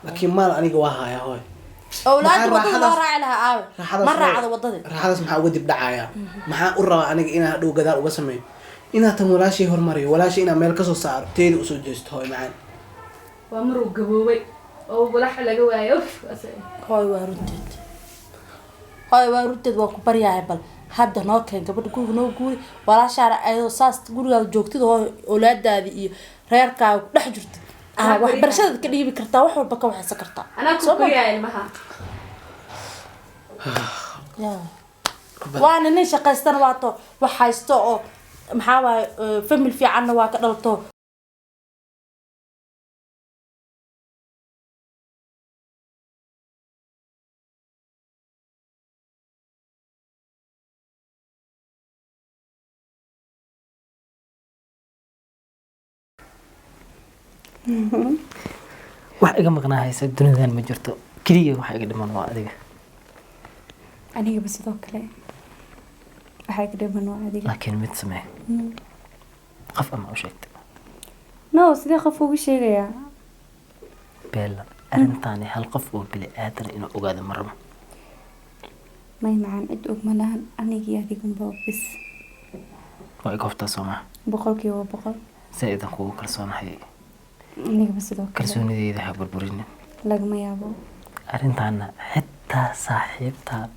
Laakiin maal aniga waa hayaa, hooy. Awlaadda Maxaa wadada loo raaxadaas- raaci lahaa aawe? Raaxadaas Ma raacdo wadadii. Raaxadaas maxaa uga dib dhacayaa? Maxaa u rabaa aniga inaan hadhow gadaal uga sameeyo? Inaa tan walaashay hormariyo, walaashay inaan meel kasoo saaro, teeda usoo jeesto, hooy macaan. Waa maruu gaboobay oo walax laga waayo. Uf, Hooy, waa runteed. Hooy, waa runteed. Waa ku baryahay, bal hadda noo keen gabadha, guriga noo guuri. Walaashaana ayadoo saas gurigaada joogtid, hooy, awlaadaadi iyo reerkaaga ku dhex jirtid, Anaa waxbarashadaad ka dhiibi kartaa, wax walba ka waxaysan kartaa. Anaa ku Soo ma? koriyaa ilmaha. Ya. Waana nin shaqaystana, waato wax haysto oo maxaa waaye, family fiicanna waa ka dhalto. Wax iga maqnaa haysa dunidan ma jirto. Keliya wax iga dhiman waa adiga. Anigaba sidoo kale, waxaa iga dhiman waa adiga. Laakiin mid samee. Qof ama u sheegtay? No, sidee qof ugu sheegayaa? Beella, arrintaani hal qof oo bili aadan inuu ogaado ma rabo. May macaan, cid og ma lahan, anigii adigunba bis. Waa iga hubtaa, soo maha? 100%. Saa idan kugu kalsoonahay. Anigaba sidoo kale. Kalsoonideyda ha burburinin. Lagama yaabo. Arrintaana xitaa saaxiibtaa,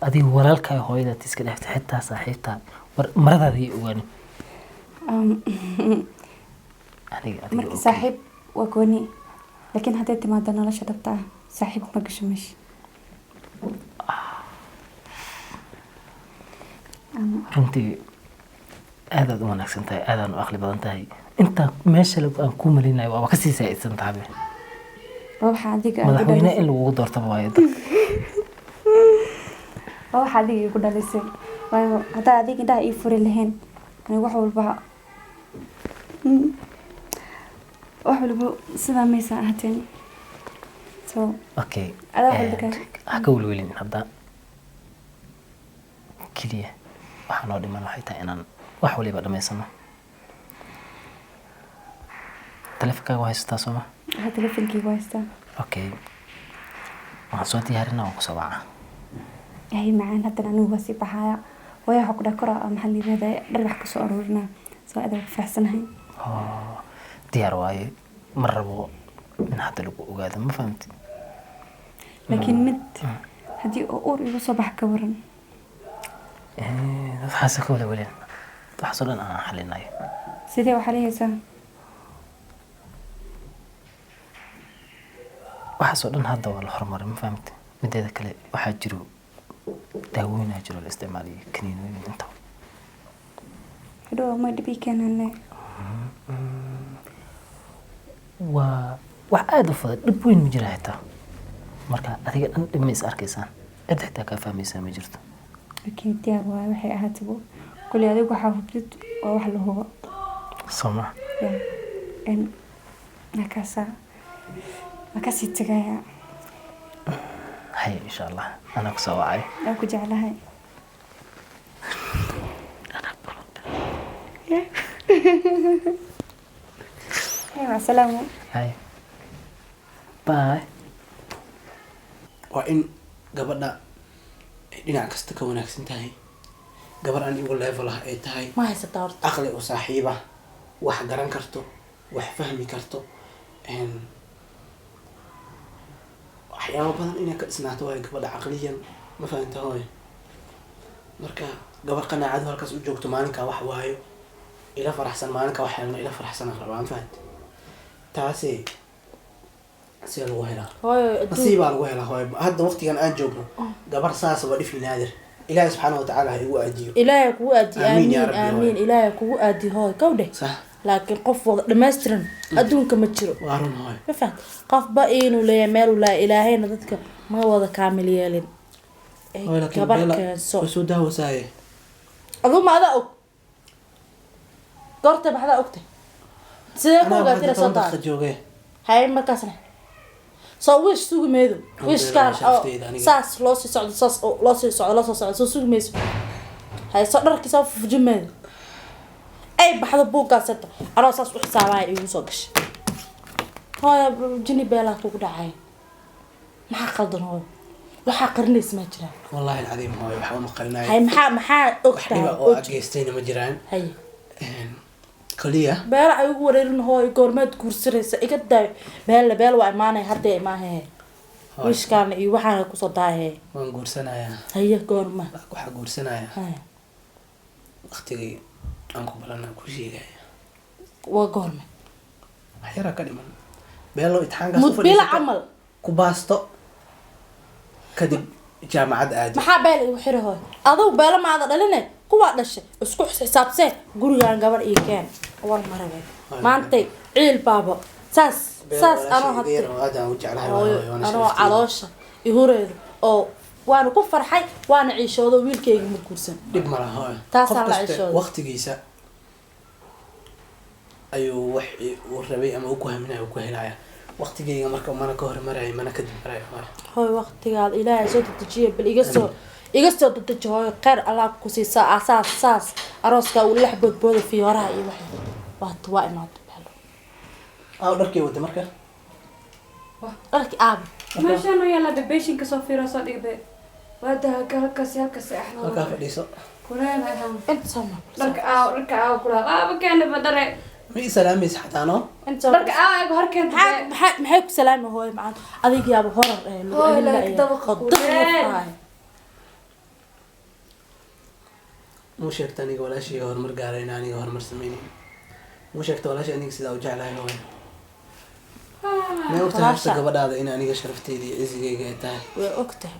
adiga walaalkaa, hooyadaad iska dhaaftay, xitaa saaxiibtaa war maradaada iyo ogaanin. Aniga adiga Marka oo keliya. Saaxiib waa gooni, laakiin hadday timaado nolosha dhabta ah, saaxiib ma gasho meesha. Runtii aadaad u wanaagsan tahay, aadaan u aqli badan tahay. Intaa meesha aan kuu malinayo waaba kasii saa'idsan tahay. Waa waxa adiga aad igu Madaxweyne dhalisay. in lagugu doortaba waayo dadka. Waa waxa adiga igu dhalisay, waayo haddaa adiga indhaha ii furi lahayn, aniga wax walba sidaa maysan ahaateen, so Okay. Adaa wax walba Ha ka welwelin. Hadda keliya waxaa noo dhiman waxay tahay inaan wax waliba dhamaysano. Taleefankaaga waa haysataa, sooma? Waxaa telefonkeyga haystaa. Okay, waxaan soo diyaarinaa, waan kusoo wacaa. Yahay macaan, haddana anigu waa sii baxaaya. Hooya waxaa ku dhaha kora, maxaa la yirahdaa, dhar wax kasoo aruurinaa, soo aad ku faraxsanahay. Oh, diyaar waaye. Ma rabo in hadda lagu ogaado, ma fahamti? Laakiin mid haddii oo uur igu soo bax, ka waran? Waxaase ka welwelin, waxaasoo dhan aan xalinayo. Sidee waxaa lehaysaa? Waxaasoo dhan hadda waa la horumaray, ma fahamti? Mideeda kale, waxaa jiro daawooyinaa jiro la isticmaalayo, kaniinooyin intaba. Hadhow ma dhib ii keenaan? Waa wax aada u fudud, dhib weyn ma jira xitaa. Marka adiga dhan dhib ma is arkaysaan, cid xitaa kaa fahmaysaa ma jirto. Okay, diyaar waaye. Waxay ahaataba kulli adigu waxaa hubtid waa wax la hubo. Soo ma? Ya n markaasaa waa kasii tagayaa. Hay, insha Allah anaa kusoo wacay. Waa ku jeclahay. Hey, macasalaamo. Hay, bye. Waa in gabadha ay dhinac kasta ka wanaagsan tahay, gabar aan igu level ah ay tahay. Ma haysataa horta? Aqli u saaxiiba, wax garan karto, wax fahmi karto, waxyaabo badan inay ka dhisnaato waayo gabadha caqliyan, ma fahanta, hooyo? Marka gabar qanaacadu halkaas u joogto, maalinkaa wax waayo ila faraxsan, maalinkaa wax helno ila faraxsan aan rabaa, ma fahanta? Taasi see lagu helaa? Hooyo, adduun Nasiibaa lagu helaa, hooyo. Hadda waqtigan aan joogno gabar saas waa dhif naadir. Ilaahi subxaana watacaala ha igu aadiyo. Ilaahay kugu aadiyo. Aamiin yaa Aamiin. Rabbi, Aamiin. hooyo. Ilaahay kugu aadiyo, hooyo, kawdhe. Sax. Laakiin qof wada dhammaystiran adduunka ma jiro. Waa run, hooyo. Ma fahamta? Qofba inuu leeyahay meel uu leeyahay, Ilaahayna dadka ma wada kaamil yeelin. Ee, Hooyo, laakiin gabar Bella keenso. way soo daawasaaye. Aduu ma adaa og goorta baxdaa ogtay? Sidee ku Anaa ogaatay hadda inay soo 10 daqiiqa daado? joogee. Haye, markaasna soo wish sugi maydo. Wishkaan oo Sharafteyda aniga. saas loo sii socdo, saas oo loo sii socdo, loo soo socdo, soo sugi mayso. Haye, soo dharkii soo fujin maydo. Ay baxdo buuggaas hata anoo saas u xisaabaya iigu soo gashay. Hooyo, jini beelaa kugu dhacay. Maxaa qaldan hooyo? Waxaa qarinaysa ma jiraan? Wallaahi alcadiim hooyo, waxba ma qarinayo. Hay, maxaa og Wax tahay? dhiba oo aad geystayna ma jiraan. Haye. Kaliya Beela ay ugu wareerin hooyo, goormeed guursanaysa? Iga daayo beela, beel waa imaanay hadda imaahe. Hooyo. Wishkaana iyo waxaana kusoo daahe. Waan guursanayaa. Haye, goorma? Waxaa guursanayaa Haye. waqtigii aan ku balana ku sheegaya. Waa goorme? Wax yaraa ka dhiman, beelo imtixaankaas u Mudbila fadhiisato, camal. ku baasto, kadib jaamacad aado. Maxaa beel igu xiri hooyo? Adugu beela maada dhaline, kuwaa dhashay isku xisaabsee. Gurigaan gabar ii keen war marabe maantay ciil baabo saas Beelo saas walaashay anoo iga hadda yar oo aad aan u jeclahay hooyo waayo, waana anoo sharafteyda. Caloosha ihureedu oo waana ku farxay, waana ciishoodo, wiilkayga ma guursan. Dhib ma laha hooyo. Taasaan Qof la kasta cishooday. waqtigiisa ayuu wax uu rabay ama uu ku haminaya uu ku helaya. Waqtigayga marka mana ka hormarayo mana ka dib marayo hooyo. Hooyo, waqtigaada Ilaahay soo dedejiya. Bal iga soo dedeji hooyo, kheyr Allah ku siisaa. Asaas saas arooskaa uu lex boodbooda fiyooraha iyo wax waata waa imaado beelo. Aa, dharkay wada marka. Dharki aaba. Meeshaan oo yaala beeshinka soo fiiro, soo dhigbe. Waa halkaas halkaas axna. Halkaa fadhiiso. Kuleel ahaan. Inta soo mar. Dharka aaw kula. Aaba keena badare. Ma ii salaamaysa xataa noo? Inta soo Dharka aaw ay hor keenta. Maxay ku salaami hooyo macaan? Adig yaaba horar ee lagu Hooyo, celin laakiin lahayaa. dabaqa Oo ku dad dheer. tahay. Muu sheegta aniga walaashayga horumar gaaray in aniga horumar sameynayn? Muu sheegta walaashay aniga sidaa u jeclahay hooyo? May ogtahay horta Walaasha. gabadhaada in aniga sharafteyda iyo cizigayga ay tahay? Way og tahay.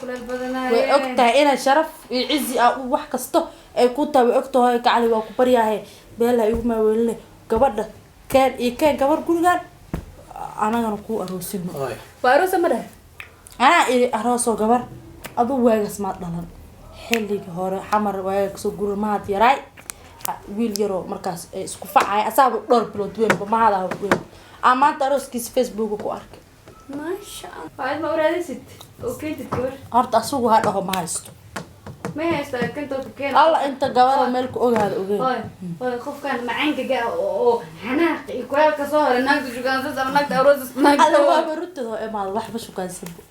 Kuleel badanaaye. Way og tahay inay sharaf iyo cizi ah wax kasto ay ku tahay, way og tahay hooyo. Gacali waa ku baryahay, beel ha igu maaweeline. Gabadha keen iyo keen gabar gurigan, anagana kuu aroosino. Hooyo. Waa aroos ma dhah. Anaa iri aroosoo gabar. Aduu waagaas maad dhalan, xilligii hore Xamar waaga kasoo guri mahad yaraay. Wiil yaroo markaas ay isku facaya asaaba dhowr bilood weynba mahada weyn aa maanta arooskiisa Facebooka ku arkay. Maasha Allah. Waa ma uraadisid. Oo keentid gabar. Horta asugu ha dhaho ma haysto. Ma haysta kentoo ku keena. Alla inta gabada meel ku ogaada ogeyn. Hooy, hooy, qofkan macaankaga ah oo xanaaq iyo kuleelka soo horay naagta shukaansan ama naagta aroos naagta. Alla waaba runteeda oo imaada waxba shukaansanbo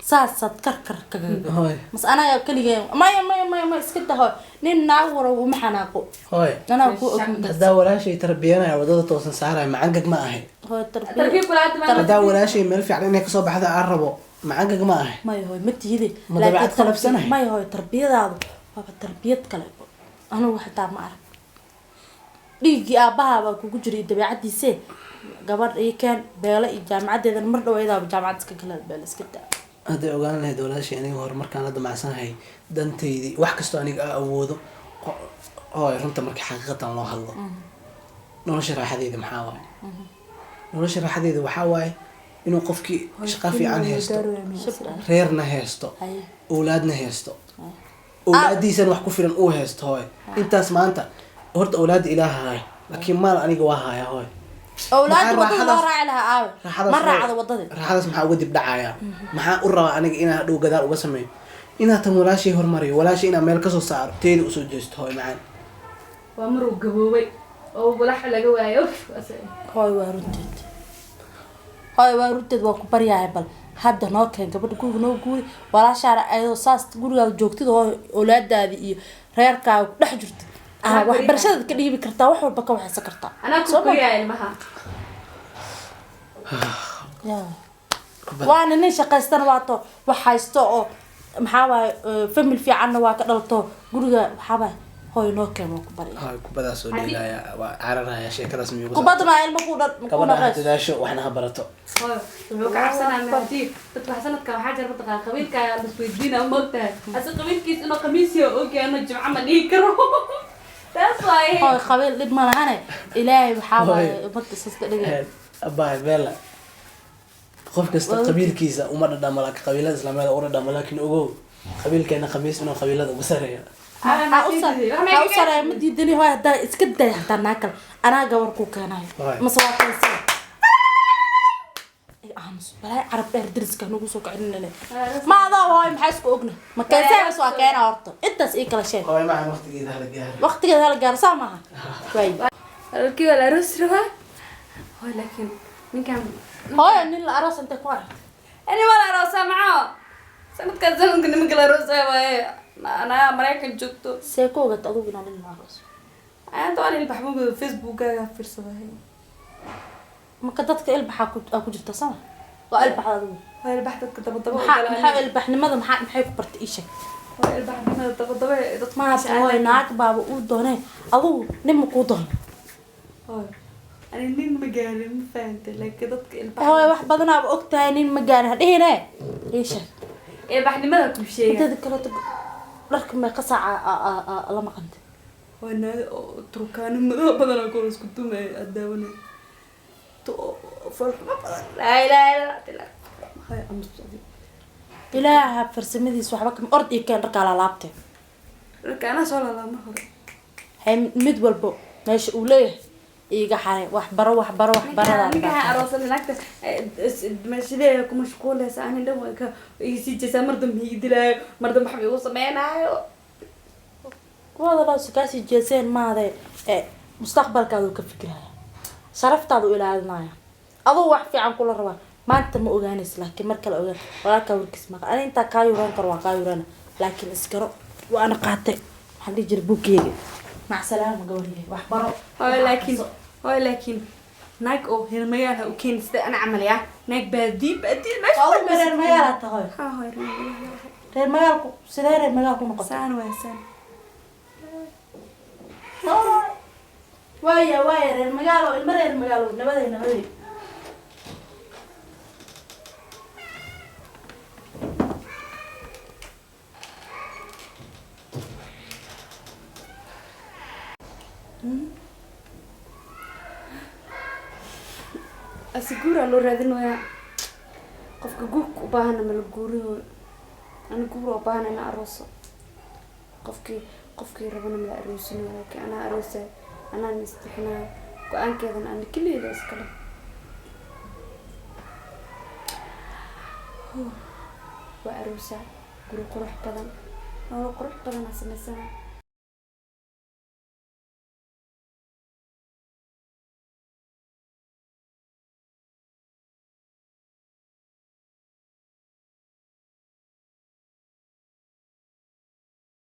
saasaad karkar kaga Hooyo. mas anaga keligeen. Maya, maya, maya, maya, iska daho, nin naag wara uma xanaaqo. Hooyo. Anaa ku og midaas. Haddaa walaashay tarbiyanaya, wadada toosan saaraya, macangag ma ahay? Hooyo, tarbiya. Tarbiya kula hadda ma. Haddaa walaashay meel fiican inay kasoo baxda aan rabo, macangag ma ahay? Maya hooyo, ma tihide. Ma Laakiin dabeecad qalafsanahay? Maya hooyo, tarbiyadaadu waaba tarbiyad kale, anigu xitaa ma arag. Dhiiggii aabbahaa baa kugu jiray iyo dabeecadiise. Gabadh ii keen beelo iyo jaamacaddeedana mar dhow ayadaaba jaamacad iska gala. Beelo iska daa. Hadday ogaan lahayd walaashay aniga horumarkaan la damacsanahay, dantaydii wax kastoo aniga aa awoodo. Hooyo, runta marka xaqiiqatan loo hadlo, nolosha raaxadeeda maxaa waaye? Nolosha raaxadeeda waxaa waaye inuu qofkii shaqo fiican haysto, reerna haysto, Haye. owlaadna haysto, owlaadiisana wax ku filan uu haysto. Hooyo, intaas maanta horta owlaadda Ilaah haaya, laakiin maal aniga waa haya hooyo. Owlaadda Maxaa wadada loo raaxadaas- raaci lahaa aawe? Raaxadaas Ma raacdo wadadii. Raaxadaas maxaa uga dib dhacayaa? Maxaa u rabaa aniga inaan hadhow gadaal uga sameeyo? Inaa tan walaashay hormariyo, walaashay inaan meel kasoo saaro, teeda usoo jeesto hooyo macaan. Waa maruu gaboobay oo walax laga waayo. Hooy waa runteed, hooy waa runteed. Waa ku baryahay, bal hadda noo keen gabadha guriga noo guuri. Walaashaana ayadoo saas gurigaada joogtid hooy, owlaadaadi iyo reerkaaga ku dhex jirtid ah, waxbarashadaad ka dhiibi kartaa, wax walba ka waxaysan kartaa. Anaa ku Soo ma- koriyaa ilmaha. Ya. Waana nin shaqaystana, waato wax haysto oo maxaa waaye, family fiicanna waa ka dhalto guriga. Waxaa waaye hooy, noo keen, waa ku barya. Hooy, kubadaas soo dheelaya waa cararaya, sheekadaas miyugu? Kubadda maa ilmo ku dhan ku Gabadha ha dhaqays. dadaasho, waxna ha barato. Hooy, wuxuu ka cabsanaa mahdi dadka wax sanadka waxaa jira mataqaan qabiilka la isweydiina, moogtahay ase qabiilkiis inuu khamiisiyo ogyaano jimco ma dhihi karo, taas waaye. Hooy, qabiil dhib ma lahane, Ilaahay waxaa waaye Hooy. ummadda isaska dhigay. Abaay Bella, qof kasta qabiilkiisa uma dhadhamo, laakiin qabiilada islaameed u dhadhamo. Laakiin ogow, qabiilkeena khamiis inuu qabiilada ugu sareeyo. Ha u sareeya, ma diidani hooy. Haddaa iska day hataa naa kale, anaa gabar ku keenayo. Hooy. Mase waa keensan. Aamus balaa carab dheer dariska nagu soo kicinine. Ma adoo hooy, maxaa isku ogna? Ma keensay mase waa keenaa? Horta intaas ii kala sheeg. Hooy macaan, waqtigeeda hala gaaro. Waqtigeeda hala gaaro, saa maaha waay. Walaalkii waa la aroos rabaa hooy, laakiin Ninkan Hooyo, nin la aroos intay ku aragtay? Ani waa la aroosaa maxaa sanadkan, sanadka nimanka la aroosaa waaye. Anaa Maraykan joogto. See ku ogata adugu inaa nin la aroos? Ayaanta waan ilbax mugdo, Facebookkaaga fiirsadahay. Marka dadka ilbaxaa ku aa ku jirta sama waa ilbaxda adigu? Waa ilbax, dadka dabadaba. Maxaa ilbaxnimada maxay ku bartay? Ii sheeg. Waa ilbaxnimada dabadaba ee dadka. Maanta hooyo naag baaba uu doonee, adugu nin ma kuu doono? Hooy, ani nin ma gaarin, ma fahantay? Laakiin dadka ilbax Hooyo, wax badanaaba og tahay. Nin ma gaarin hadhihine, ii sheeg. Ilbaxnimada ku sheega. Inteeda kaleeto dharka meeqa saaca la maqantay? Waa naaga oo turkaano madow badanaa kuwa isku dumay aad daawanay foolxumo badan. Laa ilaaha illa Allah. Hay amus. Ilaaha farsamadiis waxba kama ord iyo keen dharkaa laalaabtay. Dharka anaa soo laalaa mar hore. Hay, mid walbo meesha uu leeyahay iiga xaray. Waxbaro, waxbaro, waxbarada. Ninka aroosan naagta mashideeda ku mashquulaysa, ani dhan way ka iga sii jeesaa. Mar dambe ii dilaayo, mar dambe waxba igu sameynaayo. Kuwada loo kaasii jeeseen maade ee mustaqbalkaadu ka fikiraya, sharaftaadu ilaalinaya, aduu wax fiican kula rabaa. Maanta ma ogaanaysa, laakiin mar kale ogaan. Walaalkaa warkiis maqa ani intaa kaa yuran karo, waa kaa yurana, laakiin iskaro waana qaatay. Waxaan dhihi jiray buugkeyga. Macsalaama gabaryahay, waxbaro. Hooy laakiin, hooy laakiin naag oo reer magaal ha u keeni sida ana camal yaa naag baadii baadii meesha. Waa u reer magaala tahay? Ha hooy, reer magaal. Reer magaalku sidee reer magaal ku noqotay? Saan waa saan. Waaya waaya, reer magaalo, ilmo reer magaalo, nabaday nabaday. Asi guuraa loo raadinayaa. Qofka guurka u baahana mala guurihooyo. Ani guura u baahana ina arooso. Qofkii rabana mala aroosinayo, laakiin anaa aroosay, anaan isbixinayo, go-aankeedana ana keligeeda iskale. Waa aroosaa, guri qurux badan, nolol qurux badanaa samaysana.